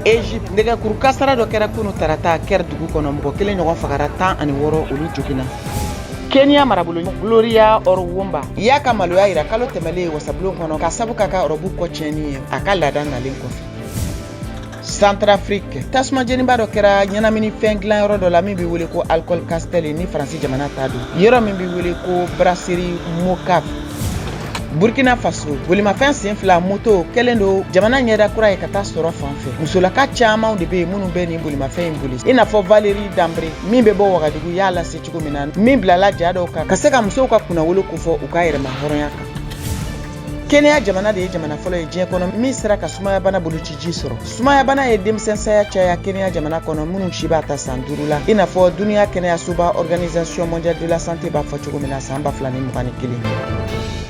Egypte, nɛgɛkuru kasara dɔ kɛra kunu tarata Caire dugu kɔnɔ, mɔgɔ kelen ɲɔgɔn fagara, 16 olu joginna. Kenya marabolo Gloria Orwoba y'a ka maloya yira kalo tɛmɛlen wasabulon kɔnɔ ka sabu k'a ka ɔrɔbu kɔ tiɲɛni ye a ka laada nalen kɔfɛ. Centrafrique, tasuma jeniba dɔ kɛra ɲɛnaminifɛn dilanyɔrɔ dɔ la min bɛ wele ko Alcool Castel ni Faransi jamana ta don, yɔrɔ min bɛ wele ko Brasserie Mocaf. Burkina Faso, bolimafɛn sen fila moto kɛlen don jamana ɲɛda kura ye ka taa sɔrɔ fan fɛ. Musolaka caman de bɛ yen minnu bɛ nin bolimafɛn in boli, i n'a fɔ Valérie Dambre min bɛ bɔ Wagadugu y'a lase cogo min na, min bilala ja dɔw kan ka se ka musow ka kunnawolo kofɔ u ka yɛrɛma hɔrɔnya kan. Kenya jamana de ye jamana fɔlɔ ye diɲɛ kɔnɔ min sera ka sumayabana bolociji sɔrɔ. Sumayabana ye denmisɛn saya caya Kenya jamana kɔnɔ minnu si b'a ta san 5 la, i n'a fɔ duniya kɛnɛyasoba Organisation mondiale de la santé b'a fɔ cogo min na san 2021.